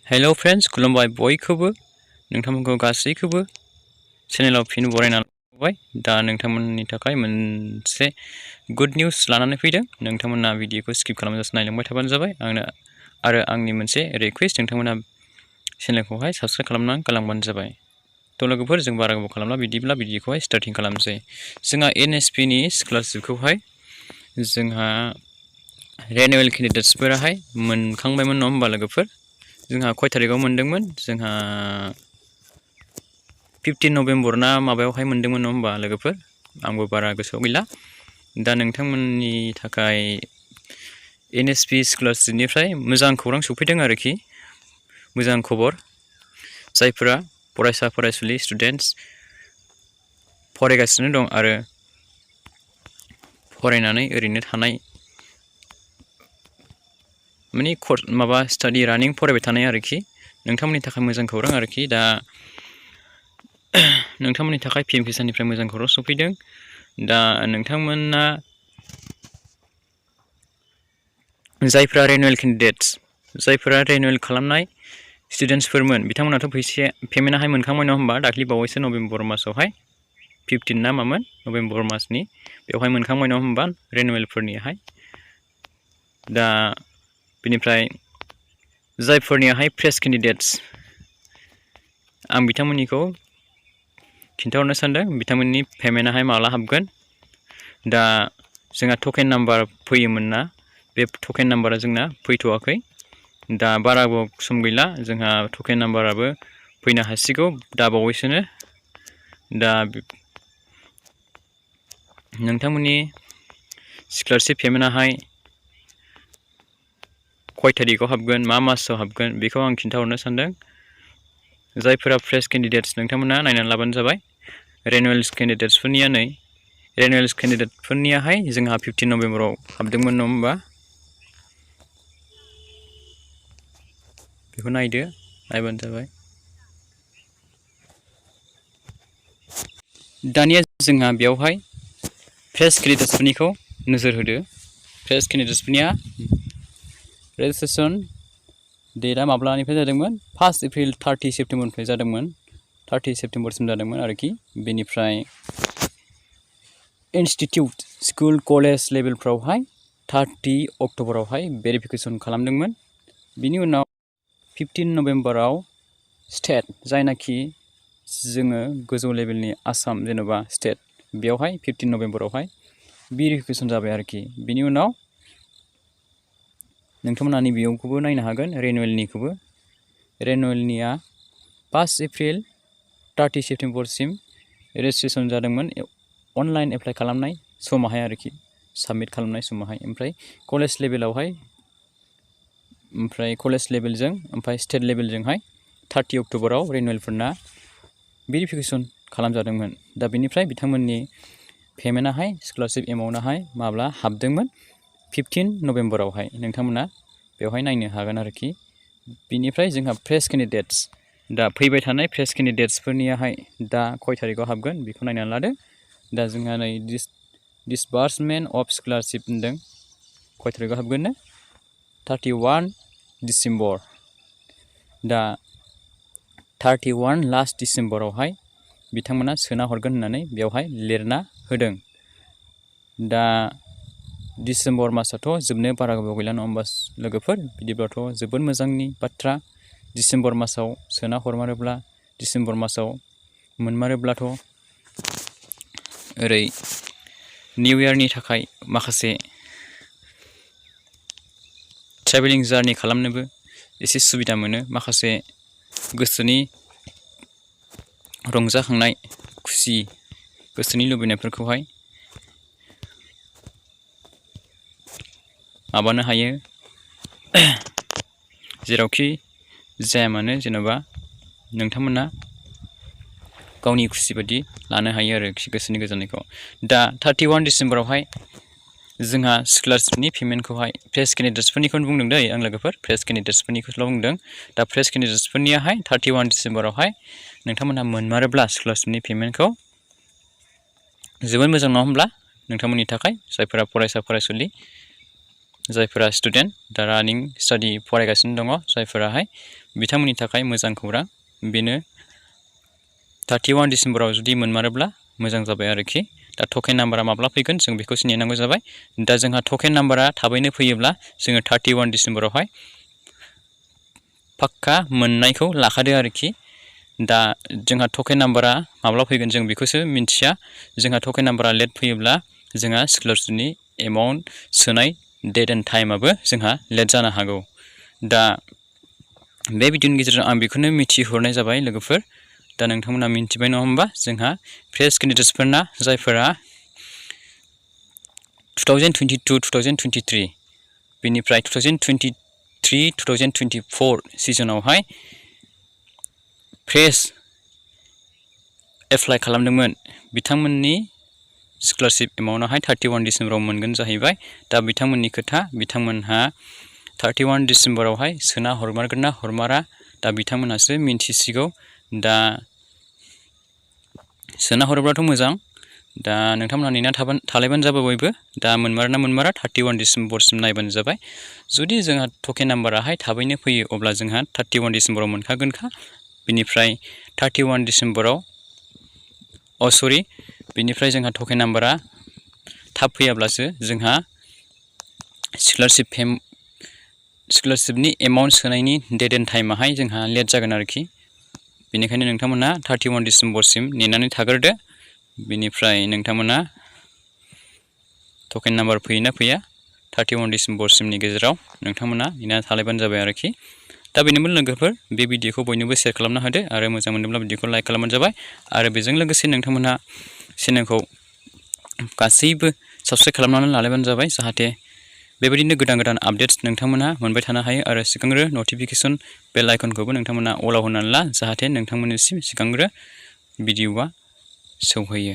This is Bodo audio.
हेलो फ्रेंड्स खुलुमबाय बयखौबो नोंथांमोनखौ गासैखौबो चेनेलाव फिन बरायना लाबाय दा नोंथांमोननि थाखाय मोनसे गुड निउस लानानै फैदों नोंथांमोना भिडिअखौ स्किप खालामजासे नायलांबाय थाबानो जाबाय आरो आंनि मोनसे रिक्वेस्ट नोंथांमोना चेनेलखौहाय साबस्क्राइब खालामनानै गालांबानो जाबाय थ' लोगोफोर जों बारा गोबाव खालामला बिदिब्ला भिडिअखौहाय स्टार्टिं खालामसै जोंहा NSP नि स्कलारशिपखौहाय जोंहा रेनुवेल केन्डिडेट्सफोराहाय मोनखांबायमोन नङा होमबा लोगोफोर जोंहा खय थारिखआव मोनदोंमोन जोंहा 15 नभेम्बर ना माबायावहाय मोनदोंमोन नङा होमबा लोगोफोर आंबो बारा गोसोआव गैला दा नोंथांमोननि थाखाय NSP स्कलारशिपनिफ्राय मोजां खौरां सफैदों आरोखि मोजां खबर जायफोरा फरायसा फरायसुलि स्टुडेन्टस फरायगासिनो दं आरो फरायनानै ओरैनो थानाय माने माबा स्टाडि रानिं फरायबाय थानाय आरोखि नोंथांमोननि थाखाय मोजां खौरां आरोखि दा नोंथांमोननि थाखाय PM किसाननिफ्राय मोजां खौरां सफैदों दा नोंथांमोना जायफोरा रेनुवेल केन्डिडेट्स जायफोरा रेनुवेल खालामनाय स्टुडेन्टसफोरमोन बिथांमोनाथ' फैसाया पेमेन्टआहाय मोनखांबाय नङा होमबा दाख्लि बावैसो नभेम्बर मासावहाय 15 ना मामोन नभेम्बर मासनि बेवहाय मोनखांबाय नङा होमबा रेनुवेलफोरनियाहाय दा बेनिफ्राय जायफोरनियाहाय फ्रेश केन्डिडेट्स आं बिथांमोननिखौ खिन्थाहरनो सानदों बिथांमोननि पेमेन्टआहाय माब्ला हाबगोन दा जोंहा टकेन नाम्बार फैयोमोन ना बे टकेन नाम्बारा जोंना फैथ'वाखै दा बारा सम गैला जोंहा टकेन नाम्बाराबो फैनो हासिगौ दा बावैसोनो दा नोंथांमोननि स्कलारशिप पेमेन्टआहाय खय थारिखआव हाबगोन मा मासाव हाबगोन बेखौ आं खिन्थाहरनो सानदों जायफोरा फ्रेश केन्डिडेट्स नोंथांमोना नायनानै लाबानो जाबाय रेनुवेल्स केन्डिडेट्सफोरनियाहाय जोंहा 15 नभेम्बराव हाबदोंमोन नङा होमबा बेखौ नायबानो जाबाय दानिया जोंहा बेवहाय फ्रेश केन्डिडेट्सफोरनिखौ नोजोर होदो फ्रेश केन्डिडेट्सफोरनिया रेजिस्ट्रेसन डेटआ माब्लानिफ्राय जादोंमोन 1 एप्रिल 30 सेप्टेम्बरनिफ्राय जादोंमोन 30 सेप्टेम्बरसिम जादोंमोन आरोखि बेनिफ्राय इन्सटिटिउट स्कुल कलेज लेभेलफ्रावहाय 30 अक्ट'बरावहाय भेरिफिकेसन खालामदोंमोन बिनि उनाव 15 नभेम्बराव स्टेट जायनाखि जोङो गोजौ लेभेलनि आसाम जेन'बा स्टेट बेयावहाय 15 नभेम्बरावहाय भेरिफिकेसन जाबाय आरोखि बिनि उनाव नोंथांमोना नैबेयावखौबो नायनो हागोन रेनुवेलनिया 1 एप्रिल 30 सेप्टेम्बरसिम रेजिस्ट्रेसन जादोंमोन अनलाइन एप्लाइ खालामनाय समावहाय आरोखि साबमिट खालामनाय समावहाय ओमफ्राय कलेज लेभेलजों ओमफ्राय स्टेट लेभेलजोंहाय 30 अक्ट'बराव रेनुवेलफोरना भेरिफिकेसन खालामजादोंमोन दा बेनिफ्राय बिथांमोननि पेमेन्टआहाय स्कलारशिप एमाउन्टआहाय माब्ला हाबदोंमोन 15 नभेम्बरावहाय नोंथांमोना बेवहाय नायनो हागोन आरोखि बिनिफ्राय जोंहा फ्रेश केन्डिडेट्स दा फैबाय थानाय फ्रेश केन्डिडेट्सफोरनियाहाय दा खय थारिखआव हाबगोन बेखौ नायनानै लादो दा जोंहा नै डिसबार्समेन्ट अफ स्कलारशिप होनदों खय थारिखआव हाबगोन नो 31 डिसेम्बर दा 31 लास्ट डिसेम्बरावहाय बिथांमोना सोना हरगोन होननानै बेवहाय लिरना होदों दा डिसेम्बर मासाथ' जोबनो बारा गोबाव गैला नङा होमबा लोगोफोर बिदिब्लाथ' जोबोद मोजांनि बाथ्रा डिसेम्बर मासाव सोना हरमारोब्ला डिसेम्बर मासाव मोनमारोब्लाथ' ओरै निउ इयारनि थाखाय माखासे ट्रेभेलिं जार्नि खालामनोबो एसे सुबिदा मोनो माखासे गोसोनि रंजाखांनाय खुसि गोसोनि लुबैनायफोरखौहाय माबानो हायो जेरावखि जाया मानो जेन'बा नोंथांमोना गावनि खुसि बायदि लानो हायो आरो गोसोनि गोजोननायखौ दा 31 डिसेम्बरावहाय जोंहा स्कलारशिपनि पेमेन्टखौहाय फ्रेश केन्डिडेट्सफोरनिखौनो बुंदों दै आं लोगोफोर फ्रेश केन्डिडेट्सफोरनिखौल' बुंदों दा फ्रेश केन्डिडेट्सफोरनियाहाय 31 डिसेम्बरावहाय नोंथांमोनहा मोनमारोब्ला स्कलारशिपनि पेमेन्टखौ जोबोद मोजां नङा होमब्ला नोंथांमोननि थाखाय जायफोरा फरायसा फरायसुलि जायफोरा स्टुडेन्ट दा रानिं स्टाडि फरायगासिनो दङ जायफोराहाय बिथांमोननि थाखाय मोजां खौरां बेनो 31 डिसेम्बराव जुदि मोनमारोब्ला मोजां जाबाय आरोखि दा टकेन नाम्बारा माब्ला फैगोन जों बेखौसो नेनांगौ जाबाय दा जोंहा टकेन नाम्बारा थाबैनो फैयोब्ला जोङो 31 डिसेम्बरावहाय पाक्का मोननायखौ लाखादो आरोखि दा जोंहा टकेन नाम्बारा माब्ला फैगोन जों बेखौसो मिन्थिया जोंहा टकेन नाम्बारा लेट फैयोब्ला जोंहा स्कलारशिपनि एमाउन्ट सोनाय डेट एन्ड टाइमाबो जोंहा लेट जानो हागौ दा बे भिडिअनि गेजेरजों आं बेखौनो मिथिहरनाय जाबाय लोगोफोर दा नोंथांमोना मिन्थिबाय नङा होमबा जोंहा फ्रेश केन्डिडेट्सफोरना जायफोरा 2022-2023 बेनिफ्राय 2023-2024 सिजनावहाय फ्रेश एप्लाइ खालामदोंमोन बिथांमोननि स्कलारशिप एमाउन्टआहाय 31 डिसेम्बराव मोनगोन जाहैबाय दा बिथांमोननि खोथा बिथांमोनहा 31 डिसेम्बरावहाय सोना हरमारगोन ना हरमारा दा बिथांमोनहासो मिन्थिसिगौ दा सोना हरोब्लाथ' मोजां दा नोंथांमोनहा नेना थालायबानो जाबाय बयबो दा मोनमारा मोनमारा 31 डिसेम्बरसिम नायबानो जाबाय जुदि जोंहा टकेन नाम्बाराहाय थाबैनो फैयो अब्ला जोंहा 31 डिसेम्बराव मोनखागोनखा बिनिफ्राय 31 डिसेम्बराव बिनिफ्राय जोंहा टकेन नाम्बारा थाब फैयाब्लासो जोंहा स्कलारशिपनि एमाउन्ट सोनायनि डेट एन्ड टाइमाहाय जोंहा लेट जागोन आरोखि बेनिखायनो नोंथांमोना 31 डिसेम्बरसिम नेनानै थाग्रोदो बेनिफ्राय नोंथांमोना टकेन नाम्बार फैयोना फैया 31 डिसेम्बरसिमनि गेजेराव नोंथांमोना नेनानै थालायबानो जाबाय आरोखि दा बेनोमोन लोगोफोर बे भिडिअखौ बयनोबो शेयार खालामना होदो आरो मोजां मोनदोंब्ला भिडिअखौ लाइक खालामबानो जाबाय आरो बेजों लोगोसे नोंथांमोनहा चेनेलखौ गासैबो साबस्क्राइब खालामनानै लालायबानो जाबाय जाहाथे बेबायदिनो गोदान गोदान आपडेट्स नोंथांमोनहा मोनबाय थानो हायो आरो सिगांग्रो नटिफिकेसन बेल आइकनखौबो नोंथांमोना अलाव होनानै ला जाहाथे नोंथांमोननिसिम सिगांग्रो भिडिअआ सौहैयो